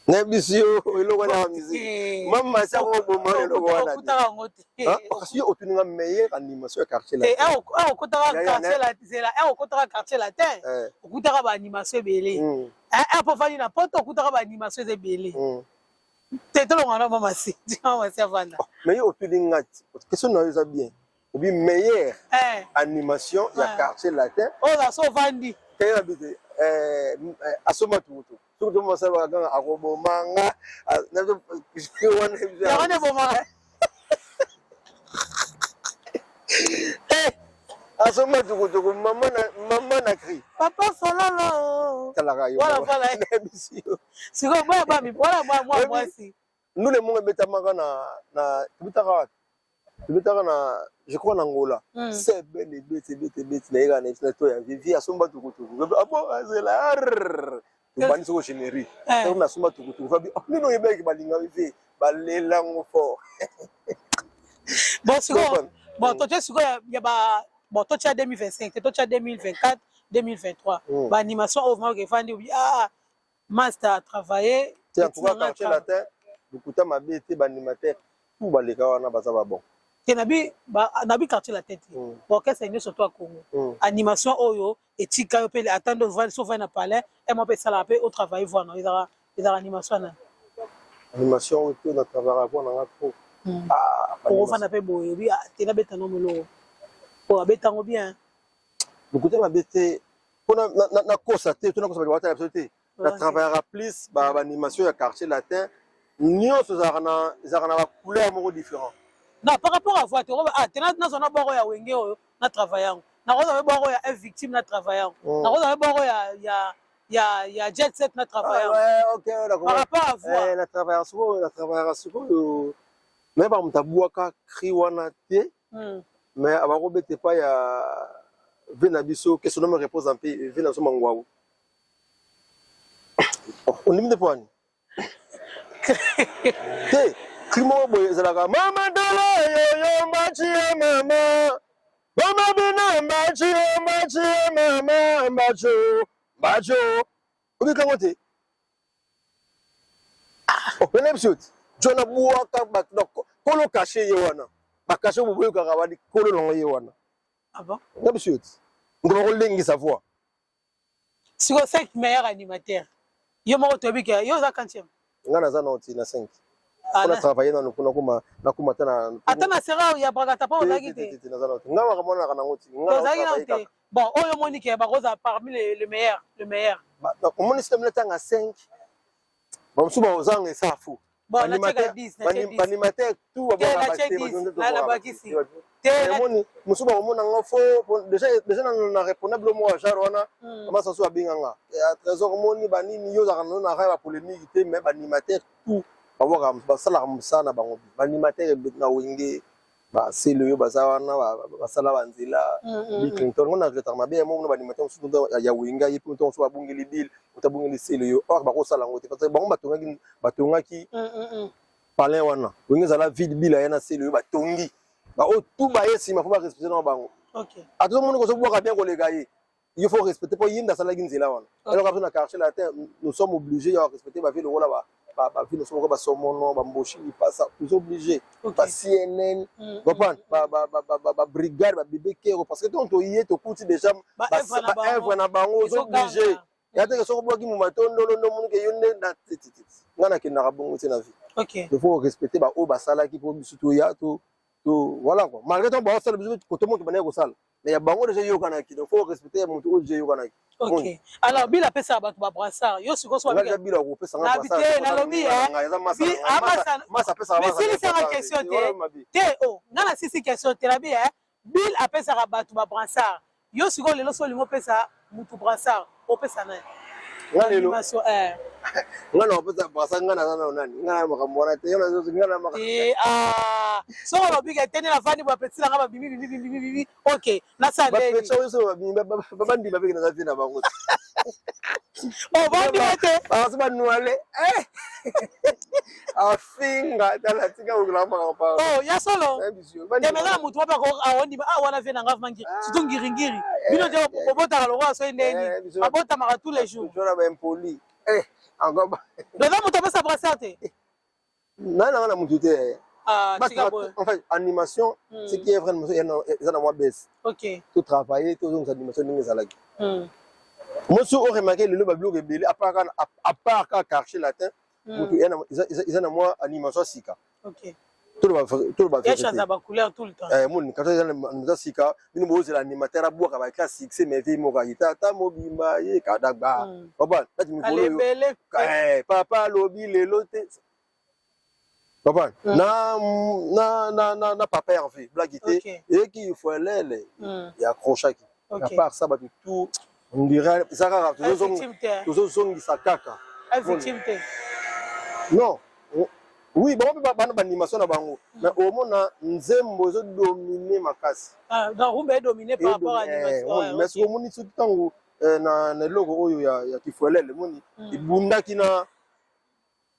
Nayebisi yo eloko wana ya musique, mama si akoboma eloko wana. Okutaka yango te. Kasi yo otuninga meilleure animation ya Quartier Latin. Okotaka Quartier, zela, okotaka Quartier Latin, okutaka baanimation ebele. Mpo ovandi na Poto, okutaka baanimation eza ebele te. Tolonga na mama si, mama si avanda. Mais yo otuninga, question na yo eza bien, obi meilleure animation ya Quartier Latin. Oyo so ovandi. Kayeba te, asomba tukutuku, soki tomasala bakaganga akobomanga wana. Yango nde ebomaka. Asomba tukutuku, mama na cri. Papa Fololo. Talaka yo. Voilà, voilà. Sikoyo boya bami wana mwa mwasi. Ndule moko ebetamaka na tobetaka wapi? Tobetaka na, je crois, na Ngola. Sebene ebeti, ebeti, ebeti, nayekaka na na to ya vivi asomba tukutuku. Abo azela, tobandi soko générique na asomba tukutuku. Fabi nini oyebaki, balinga vivi, balelango fort. Bon, sikoyo, bon, totie sikoyo ya ba, bon, totia 2025 te, totia 2024, 2023, baanimation oyo vraiment efandi obi, ah, master a travaillé. Te, en tout cas Quartier Latin, lokuta mabe te, baanimateur tout baleka wana baza babon. Te, nabi Quartier Latin te, orchestre nyonso to ya Congo, animation oyo etika yo mpe ata nde so ovandi na palais emo mpe esalaka mpe otravaille voix na ezalaka animation nani? Animation oyo te na travaillaka voix nanga trop. Okovanda mpe boye, obi te, nabeta no moloko po abetango bien. Lokuta mabe te, mpona nakosa te to nakosa bato batala biso te, na travaillaka plus baanimation ya Quartier Latin nyonso ezalaka na bacouleur moko différent. Non, par rapport à voix te, ah te, nazwa na boko ya Wenge oyo na travaille yango, nakozwa mpe boko ya F Victime na travaille yango, nakozwa mpe boko ya Jet Set na travaille yango, par rapport à voix. Na travaillaka sikoyo, na travaillaka sikoyo, me bamoto abwaka cri wana te, mais abakobeta epai ya ve na biso, que son nom repose en paix, ve na biso Mangwawu. Ondimi te mpo wani te, cri moko boye ezalaka mama dolo yoyo mbaci ya mama mama bina mbaci yo mbaci ya mama mbaco mbaco, obikango te? Opene biso ti jo na bwaka kolo kashe ye wana, bakashe boboyokaka wani, kolo nango ye wana. Ah bon? Na biso yo ti moto bakolengisa voix. Sikoyo cinq meilleur animateur, yo moko toyebi ke yo oza quantième. Nga naza nao ti na 5 mpona travailler nano mpo nakoma ata na Ata na sera ya Brakata mpo ozalaki te? Naza nao te, nga makambo wana naka nango ti. Ozalaki nao te. Bon, oyo omoni ke bakozala parmi le meilleur, le meilleur. Omoni sita mina ntanga 5, bamosusu bakozanga, esa fu. Baanimateur tout. Omoni mosusu bakomona ngo fo déjà na répondre bilo moko ya genre wana. Mama sasu abenganga Trésor, omoni banini, yo ozalaka nano na ra ya bapolémique te, mais baanimateur tout babwaka, basalaka mosala na bango. Baanimateur na Wenge, basele oyo baza wana, basala banzela Bill Clinton ngo na regrettaka mabe ya moko na baanimateur mosusu ya Wenge, ye mpe moto mosusu babungeli Bill, moto abungeli sele oyo, or bakosala yango te parce que bango batongaki palin wana. Wenge ezala vide, Bill aya na sele oyo, batongi baoyo tu baye nsima, fo barespecte na bango. Ata ozomoni kozobwaka bien koleka ye, il faut respecter mpo ye nde asalaki nzela wana. Eloko biso na Quartier Latin, nous sommes obligés ya respecter bavieux lokola bavieux na biso moko, basomono, bamboshi, lipasa, toza obligé, ba CNN, comprendre, babrigade, babebe kero, parce que ntango toye, tokuti déjà baœuvre na bango. Oza obligé ya teke soki obwaki moma to ndolo ndo omonike yo nde na nga nakendaka bongo te na vie. Il faut respecter baoyo basalaki mpo biso toya to voilà quoi. Malgré ntango baosala, biso kote moto bandaki kosala, mais ya bango déjà eyokanaki, donc faut respecter ya moto oyo déjà eyokanaki. Ok, alors Bila apesaka bato babrassard, yo sikoyo? Bila kopesanga? Nalobi mesilisanga question te te. O nga na sisi question te. Nabi Bill apesaka bato babrassard, yo sikoyo lelo so olingi opesa mutu brassard, opesa nani? Nga lelo, nga na opesa brassard, nga naza nano nani? Nga na makambo wana te. Nga na makambo Soko olobi ke tene nafandi boye, apeti nanga babimi bimi bimi bimi, ok, nasala ndeni? Bapeti oyo so babimi, babandima peke naza te na bango. Bandima te. Baso banuale afinga, tala, tika kokela makambo. Oh, ya solo, emeza na motu moko aondima ah wana vie nanga vraiment, surtout ngiringiri. Bino te obotaka lokola soki ndeni abotamaka tous les jours. Wana baimpoli encore. Eza moto apesa brassard te? Ngai nanga na motu te. En fait, animation, ce qui est vrai, eza na mwa baisse. To travailler, tozongisa animation ndenge ezalaki. Mosu oremarquer lelo babiloko ebele, à part kaka Quartier Latin, motu eza na mwa animation ya sika. Toloba vérité. Moni quartier eza na sika, bino bozela animateur abwaka baka succès, mais vie moko ayi tata mobimba ye kadagba papa nati mikolo oyo papa alobi lelo te papa na papa Hervé blague te eyeki folele ya accrochaki. À part ça, bato tout on dirait eza kaka tozozongisa kaka. Non, oui, bango mpe bana baanimation na bango, mais omona nzembo ezodomine makasi. Mais soki omoni, soki ntango na eloko oyo ya kifuelele, omoni ebundaki na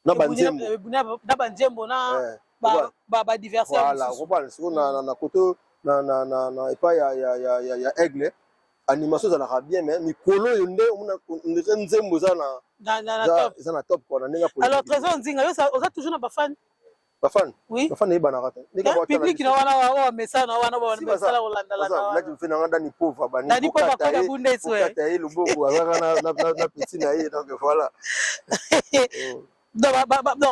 banzembo. Na banzembo na badiversaire. Voilà, comprendre. Sikoyo na koto na epai ya Aigle, animation ezalaka bien, mais mikolo oyo nde omona nzembo eza na top quoi, na ndenge. Alors, Trésor Nzinga, yo oza toujours na bafan? Bafan? Oui. Bafan eyebanaka te. Public na wana oyo mesana wana mesala kolandalanda. Fe nanga Dani Pova. Dani Pova koda bundes. Bokata ye loboko, azaka na petit na ye, donc voilà. Non,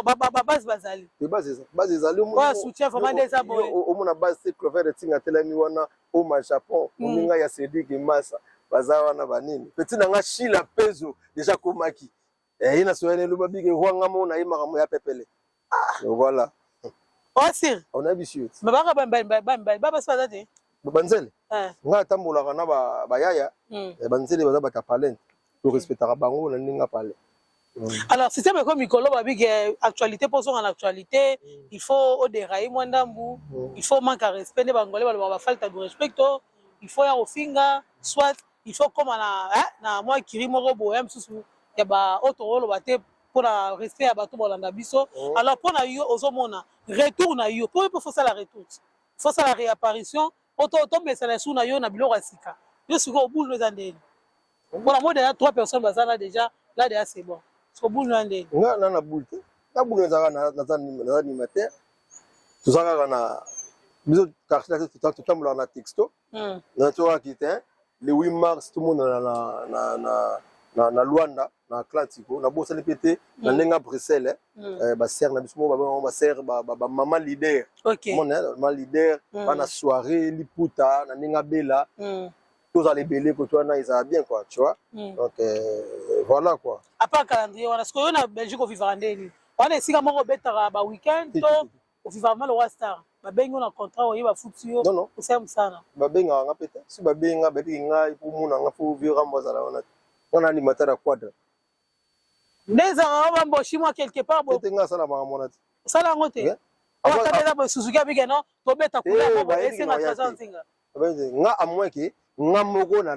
babase bazali. Base ezali. Oyo soutien vraiment nde eza boye. Omona base te, Clover Etinga atelemi wana, oma Japon, moninga ya Cédric Massa baza wana, banini, petit na nga Shila Pezo déjà komaki ye na soyane eloba bike rwanga mo na ye makambo ya pepele, voilà. Osir. Onayebi si yo. Me baka bamibali babasi baza te? Banzele, ngai atambolaka na bayaya banzele, baza bato ya palente, torespectaka bango na ndenge apale. Alors, système eko mikolo babike actualité, mpo ozonga na actualité, il faut odérailler mwa ndambu, il faut manque ya respect, nde bangole balobaka bafalta du respecto, il faut ya kofinga, soit il faut koma na mwa kiri moko boye mosusu ya baoyo tokoloba te mpona respect ya bato bolanda biso. Alors, mpona yo, ozomona retour na yo, mpo mpo fosala retour, fosala réapparition, po tomesana esu na yo na biloko ya sika. Yo sikoyo obulu eza ndeni? Mpona moi déjà trois personnes baza là déjà, là déjà c'est bon. Siko bulu na ndeni? Nga na bulu te. Na bulu ezalaka, naza animateur, toza kaka na biso quartier, totambolaka na texto. Na tokaki te le 8 mars, tomonana na Luanda, na Atlantico. Nabosani mpe te na ndenge ya Bruxelles, basere na biso moko babengango basere, bamama leader. Mona mama leader bana soirée liputa na ndenge abela, tozala ebele koto wana, ezala bien quoi, tu vois. Donc voilà quoi. À part calendrier wana, sikoyo yo na Belgique ovivaka ndeni wana? Esika moko obetaka ba weekend to ovivaka ma lokwa star, babengi yo na contrat, oye, bafuti yo? Non, non. Osala mosala? Babengaka nga mpe te. Si babengi nga, bayebiki ngai mpo mona nga mpo vieux Rambo azala wana te. Nga na animateur ya quadre. Nde ezalaka bamboshi mwa quelque part boye? Ete nga asala makambo wana te. Osala yango te? Ata eza boye, Suzuki abike no tobeta couleur moko esenga Trésor Nzinga. Nga, à moins que nga moko na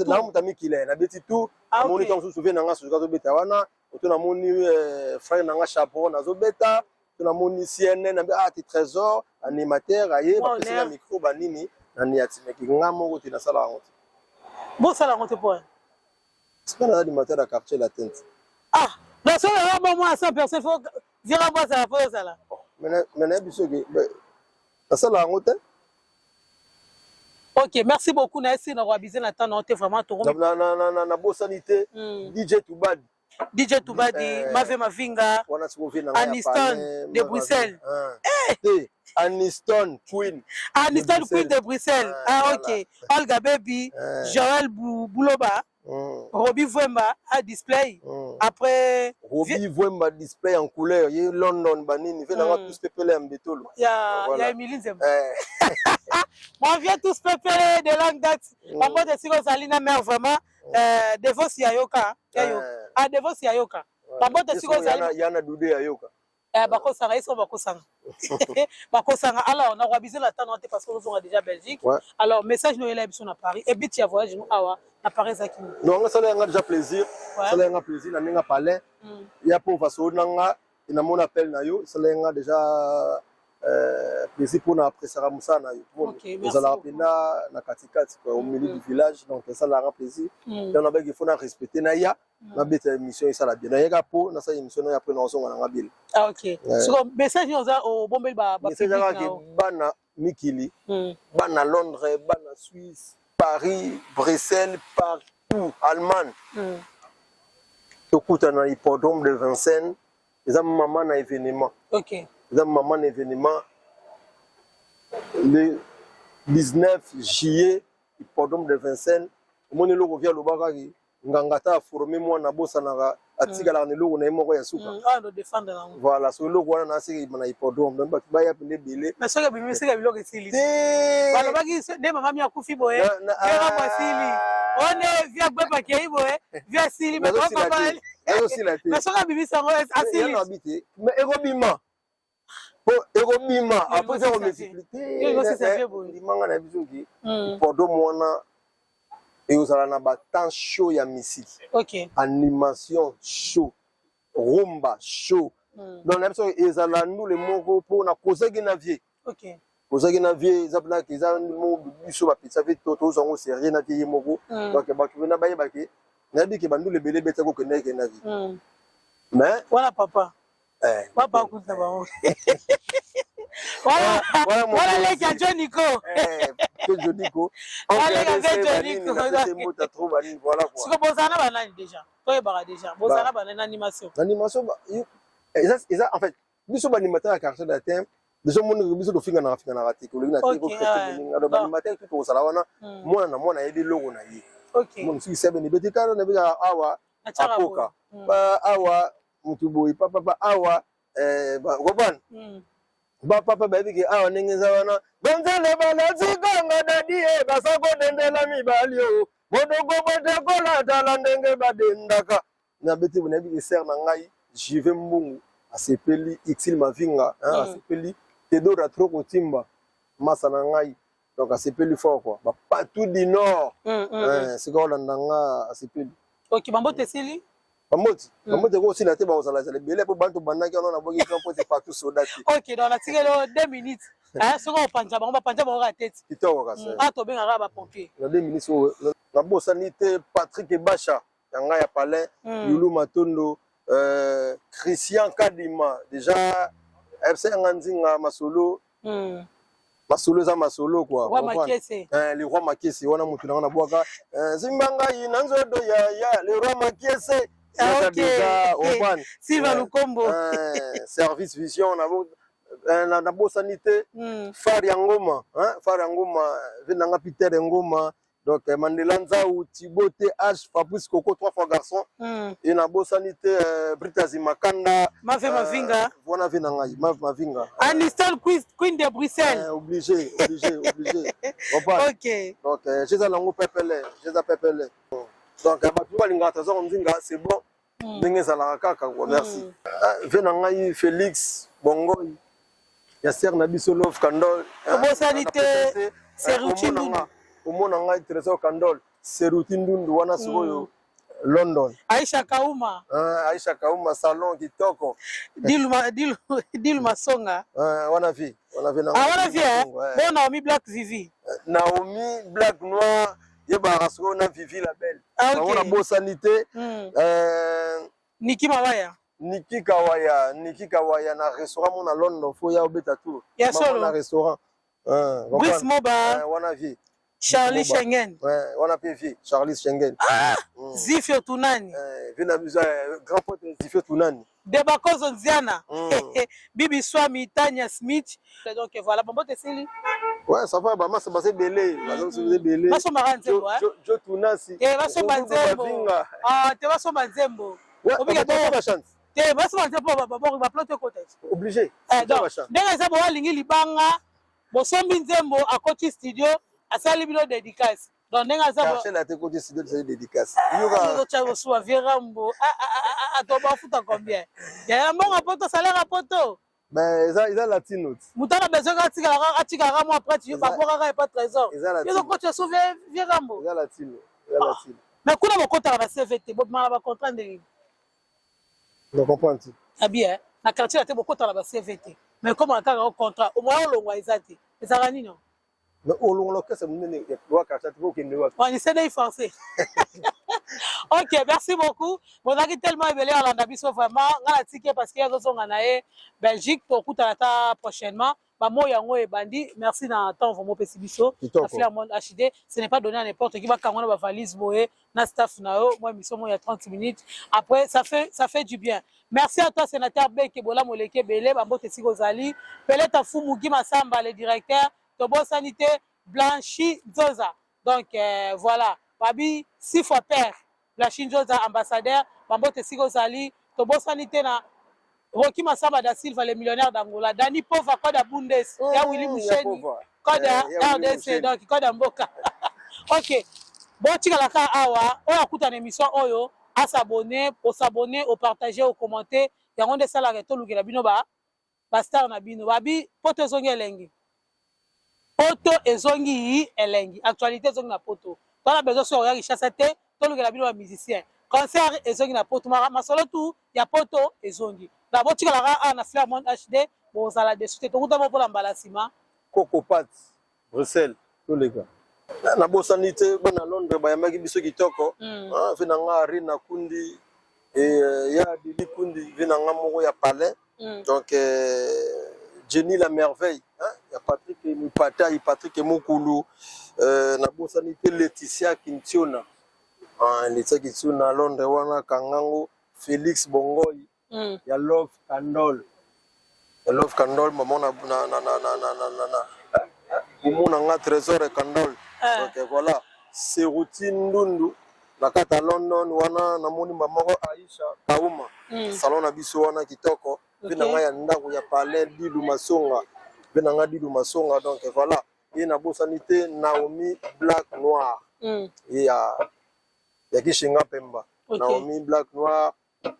namuta mikila, nabeti tout. Namoni ntango mosusu vie na nga Suzuki azobeta wana, oto namoni frère na nga Chaperon azobeta. To namoni CNN, nabi ah te Trésor animateur aye, bapesi nga micro banini na niatimeki nga moko te, nasala yango te. Bosala yango te po sika naza animateur ya Quartier Latin. Ah, nasala yango bon, moi 100 personnes faut vira bozala po ozala. Mais nayebi soki nasala yango te. Ok, merci beaucoup. Na esi na koabize na temps na te vraiment to. Na bosani te DJ Tubadi. DJ Tubadi, Mave Mavinga, wana sikoyo vie na Aniston de Bruxelles. Eh! Aniston Queen. Aniston Queen de Bruxelles. Ah, ok. Olga Baby, Joël Bouloba, Robbie Vwemba à display. Après Robbie Vwemba display en couleur, ye London banini, ve nanga tous pepele ya mbetolo. Ya voilà. Ya Emily Nzembo. Bon, on vient tous pepele de longue date. En mode siko zalina mère vraiment. Devos ya yoka, ya yoka. Ah, Devos ya yoka. Babote siko zali yana dude ya yoka. Bakosanga ye soko bakosanga bakosanga. Alors nakoabize na tano te parce que ozonga déjà Belgique. Alors message no oyela biso na Paris et but ya voyage no awa na Paris ezalaki nini? Non, nga sala yanga déjà plaisir, sala yanga plaisir na ndenge palais ya po faso nanga namona appel na yo, sala yanga déjà plaisir mpona appréciaka mosala na yo. Ozalaka mpenza na katikati, au milieu du village, donc esalaka plaisir. Donc nabaki faut na respecter na ya nabeta émission, esala bien. Nayeka mpo nasala émission nayo, après nazonga nanga bile. Ah, ok. Siko message nini oza obombeli? Message kaka bana mikili, bana Londres, bana Suisse, Paris, Bruxelles, partout, Allemagne, tokutana na hippodrome de Vincennes. Eza mama na événement. Eza mama na événement le 19 juillet, hippodrome de Vincennes. Omoni eloko vi alobakaki, nganga ata aforme mwana, abosanaka, atikalaka na eloko na ye moko ya suka. Voilà, so eloko wana naseki na hippodrome, donc bato baya pene ebele. Mais soki ebimi, sika biloko esili. Balobaki nde mama mi akufi boye, vera mwasili one vi agbepakei boye, vi asili. Ezosila te. Mais soki abimisi yango, asili. Abi te, mais ekobima po ekobima après eza komultiplie te. Ndimanga na biso ki hippodrome wana ekozala na batemps show ya misiki, animation show, rumba show. Donc na biso ezala ndule moko mpo na kozaki na vie, kozaki na vie, eza mpena eza moko biso bapesa vie, tozwa yango sérieux na vie ye moko. Donc bato mpena bayebake, nayebi ke bandule ebele ebetaki okende eke na vie, mais wana papa papa akuta bango wana leki ya Joniko. Joniko. Siko bozala na banani déjà? Toyebaka déjà bozala na banani na animation? Animation eza en fait biso baanimateur ya Quartier Latin déjà, omoni biso tofinganaka finganaka te, kolobi na te moninga. Donc baanimateur tout tozala wana, mwana na mwana ayebi eloko na ye. Moni soki sebene ebeti kaka na ebetaka awa, apoka awa, mutu boye papapa awa, comprendre, bapapa bayebi ke awa ndenge eza wana, banzele balatikanga dadi e baza kodendela mibali o bodoko botekolatala ndenge badendaka. Nabeti, nayebi ke sere na ngai Jive Mbungu asepeli, Itil Mavinga asepeli, Tedora tro kotimba masa na ngai, donc asepeli fort quoi. Bapatou du Nord, sika olanda nga, asepeli. Ok, bambote esili. Bambote, bambote ekosila te, bakozala ezala ebele mpo bantu bandaki wana naboki mpo te partout soda te. Ok, donc natikeli o 2 minutes, soki opanza bango, bapanza bango kaka teti. Kitoko kasi. A tobengaka bapompier. Na 2 minutes oyo nabosani te Patrick Ebasha ya ngai ya palais, Lulu Matondo, Christian Kadima déjà fc yanga nzinga masolo. Masolo eza masolo quoi. Roi Makiese. Le roi Makiese wana motu nanga nabwaka simba ngai na nzoto ya le roi Makiese. Ah, ok. Déjà comprendre. Silva Lukombo. Service vision nabosani te. Far ya ngoma, far ya ngoma ve nanga Peter Ngoma, donc Mandela Nzau, Thibaut TH, Fabrice Coco trois fois garçon. E nabosani te Britazi Makanda. Mave Mavinga. Wana ve na ngai Mave Mavinga. Aniston Queen de Bruxelles. Obligé, obligé, obligé. Comprendre? Ok. Donc jeza nango pepele, jeza pepele. Donc bato balingaka Trésor Nzinga, c'est bon. Ndenge ezalaka kaka quoi, merci. Ve na ngai Félix Bongoi ya sere na biso Love Candol. Obosani te Seruti Ndundu. Omona ngai Trésor Candol, Seruti Ndundu wana sikoyo. London. Aisha Kauma. Ah, Aisha Kauma salon kitoko. Dilu Dilu Dilu Masonga. Ah, wana vie, wana vie na. Ah, wana vie. Eh? Bon Naomi Black Vivi. Naomi Black Noir yebaka sikoyo na Vivi la belle. Ah, okay. Wana bosani te. Niki Mawaya. Niki Kawaya, Niki Kawaya na restaurant mo na London fo ya obeta tour. Ya solo. Na restaurant. Ah, Brice Moba. Wana vie. Charlie Schengen. Ouais, wana pe vie, Charlie Schengen. Ah! Zifio Tunani. Vie na biso grand pote Zifio Tunani. Debakozo Nziana. Bibi Swami, Tania Smith. Donc voilà, bon bote sili. Ouais, ça va, ba massa ba ebele, ba massa ebele. Basomba nzembo, hein. Jo Tunasi. Eh, basomba nzembo. Ah, te basomba nzembo. Ouais, obika to ba chance. Te basomba nzembo ba ba ba plot ekota. Obligé. Eh, donc ndenge eza bo alingi libanga, bosombi nzembo akoti studio, asali bino dédicace. Donc ndenge aza bo Marcel ate koti studio asali dédicace. Yoka otya bosuwa vie Rambo. Ah ah ah ah, to bafuta combien? Ya mbongo poto salaire poto. Ben eza eza latino. Moto ana besoin atikala atikala mwa prêtre yo babwakaka epa trésor. Yo koti so vie Rambo. Eza latino. Eza latino. Mais kuna bokotaka ba CV te, bobimaka ba contrat ndenge. Na comprendre ti. Abi eh, na quartier te bokotaka ba CV te. Mais comme kaka au contrat, au moins olongwa eza te. Ezalaka nini? Mais olongola orchestre monene wa quartier te okende wapi? On essaie de forcer. Ok, merci beaucoup. Bozalaki tellement ebele alanda biso vraiment. Nga na tike parce que azozonga na ye Belgique tokutana ta prochainement. Ba mots yango ebandi. Merci na temps vraiment pesi biso. Na Flair Monde HD, ce n'est pas donné à n'importe qui bakango na ba valise boye na staff na yo. Moi émission moi il y a 30 minutes. Après ça fait du bien. Merci à toi sénateur Beke Bola Moleke Bele bambote siko zali. Peleta Fumu Guy Massamba le directeur. Tobosani te Blanchi Nzoza. Donc voilà, babi six fois père. Blanchi Nzoza ambassadeur, bambote siko zali. Tobosani te na Rocky Massamba da Silva le millionnaire d'Angola. Dani Pova Koda Bundes, ya Willy Musheni. Koda RDC donc Koda Mboka. OK. Botikala kaka awa, oyo akutana émission oyo, as'abonner, os'abonner, opartager, ocommenter, yango nde esalaka tolukela bino ba bastar na bino. Babi poto ezongi elengi, poto ezongi elengi, actualité ezongi na poto. Twana besoin soki oya Kinshasa te, tolukela bino bamusicien. Concert ezongi na poto, masolo tu ya poto ezongi na botikalaka awa na Flair Monde HD. Bozala déçus te, tokutama mpona mbala nsima. Coco Pat Bruxelles toleka. Nabosani te bana Londres bayambaki biso kitoko. Vieux na nga Arina Kundi ya Dili Kundi, vieux na nga moko ya palais. Donc Jenny la merveille, hein? Ya Patrick Mupatai, Patrick Mokulu. Nabosani te Laetitia Kintiona, ah, Laetitia Kintiona Londres wana kangango Félix Bongoy. Ya Love Candol, ya Love Candol, mama na na na na na na na na na nga Trésor Candol. Donc voilà, Seruti Ndundu na kati ya London wana namoni mama moko Aisha Kauma. Salon na biso wana kitoko mpe na ngai ya ndako ya palais Dilu Masonga mpe na ngai Dilu Masonga. Donc voilà, ye nabosani te Naomi Black Noir. Ye ya Kishinga Pemba. Naomi Black Noir,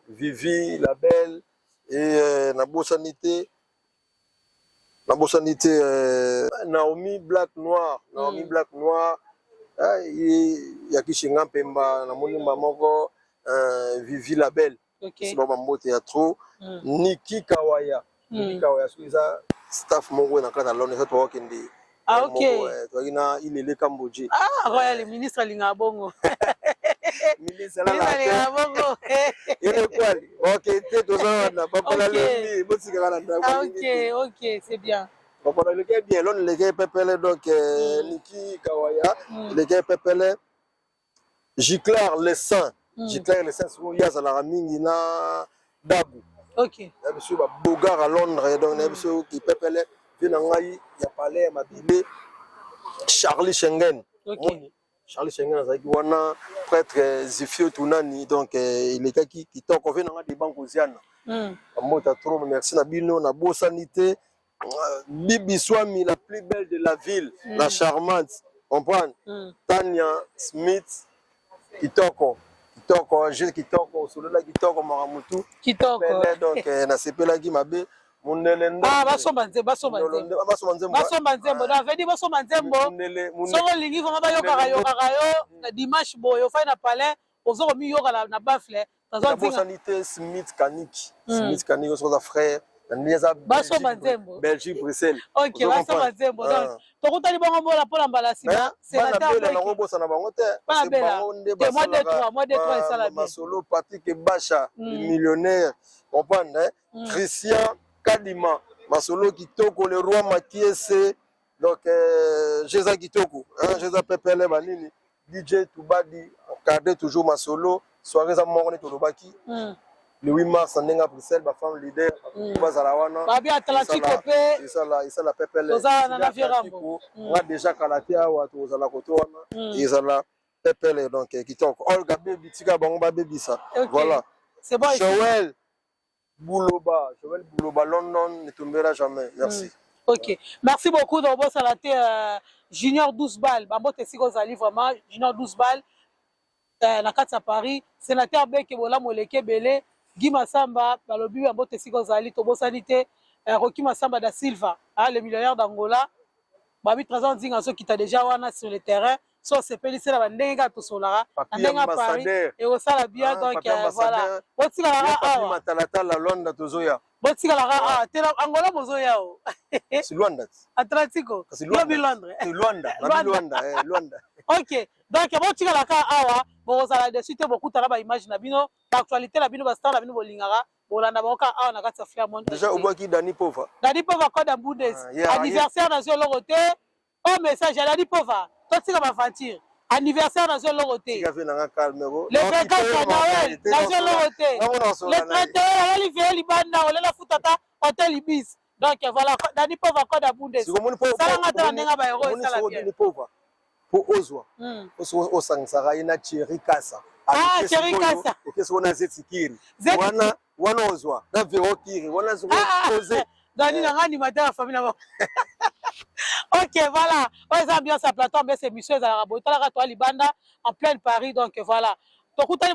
Vivi la belle et nabosani te Naomi Black Noir, Naomi Black Noir ye ya Kishinga Pemba. Namoni mama moko Vivi la belle. Esi bango bambote ya trop. Niki Kawaya. Niki Kawaya soki eza staff moko na kati ya Londres eza tokokende. Ah, ok. Tozalaki na Ilele Kambodje. Ah, royal ministre alingaka bongo. Ministre alingaka bongo. Elekwali ok te, toza wana bapola lobi botikaka na ndako. Ah, ok, c'est bien. Bapola eleki bien, Londres eleki pepele. Donc Niki Kawaya eleki pepele. Giclar le Saint. Giclar le Saint sikoyo ye azalaka mingi na Dabu. Na biso babogar à Londres. Donc na biso kipepele vieux na ngai ya palais ya mabile Charlie Schengen. Omoni Charlie Schengen azalaki wana, prêtre Zifio Tunani. Donc elekaki kitoko. Vieux na ngai Deban Koziana. Bamota trop, merci na bino. Nabosani te Bibi Swami, la plus belle de la ville. La charmante, comprendre. Tania Smith kitoko kitoko, Gilles kitoko, osolola kitoko, makambo tu. Kitoko. Donc nasepelaki mabe mundele. Ah, basomba nzembo, basomba nzembo. Basomba nzembo. Basomba nzembo, donc avedi basomba nzembo. Soki olingi vraiment bayokaka yokaka yo na dimanche boye ofai na palais. Ozo komiyoka na baffle. Nabosani te Smith Kaniki. Smith Kaniki oso aza frère na ndenge aza basomba nzembo. Belgique, Bruxelles. Ok, basomba nzembo. Donc tokutani bongo mbola mpona mbala nsima. Sénateur Bela, nakobosana bango te. Bana Bela te, moi deux trois, moi deux trois esala bien. Masolo Patrick Basha, millionnaire, comprendre, hein? Christian Kadima, masolo kitoko, le roi Makiese. Donc Jeza kitoko, hein, Jeza pepele banini, DJ Tubadi encadré toujours masolo. Soirée eza moko nde tolobaki le 8 mars na ndenge ya Bruxelles, bafemme leader bazala wana. Babi Atlantico mpe. Esala pepele. Toza wana na Virambo. Nga déjà kala te awa tozala koto wana, ezala pepele. Donc kitoko, Olga bebi, tika bango babebisa. Voilà. C'est bon. Joël Bouloba, Joël Bouloba, London ne tombera jamais. Merci. Ok, merci beaucoup. Donc bosala te, Junior 12 balles, bambote esika ozali vraiment, Junior 12 balles na kati ya Paris. Sénateur Beke, bolamu eleki ebele. Guy Masamba, balobi bambote esika ozali. Tobosani te Roki Masamba da Silva, ah, le millionnaire d'Angola. Babi Trésor Nzinga azokita déjà wana sur le terrain. So osepelisi na bandenge kaka tosolaka na ndenge ya Paris, ekosala bien. Donc voilà, botikalaka awa. Matalatala Lwanda, tozoya. Botikalaka awa te, Angola bozoya o. Si Lwanda. Atlantico lobi Londres. Lwanda, Lwanda, Lwanda. Ok, donc botikalaka awa, bokozala dessus te. Bokutana baimage na bino, baactualité na bino, bastar na bino bolingaka, bolanda bango kaka awa na kati ya Flairmont. Déjà obwaki Dani Pova. Dani Pova, code ya Bundes. Anniversaire nazwi eloko te o message ya Dani Pova. Totika baventure, anniversaire nazwi eloko te. Le 24 Noël nazwi eloko te, le 31 alali veye libanda, olela futa ata hotel Ibis. Donc voilà, Dani Pova, code ya Bundes, salanga te na ndenge ya baero, esala bien. Mpo ozwa osangisaka ye na Thierry Kasa. Ah, Thierry Kasa. Okesi wana Zeti Kiri wana, wana ozwa na Vero Kiri wana. Oze Dani na nga animateur ya famille na bango. Ok, voilà, oyo eza ambiance ya plateau, ambiance émission ezalaka boye. Talaka toa libanda en pleine Paris. Donc voilà, tokutani.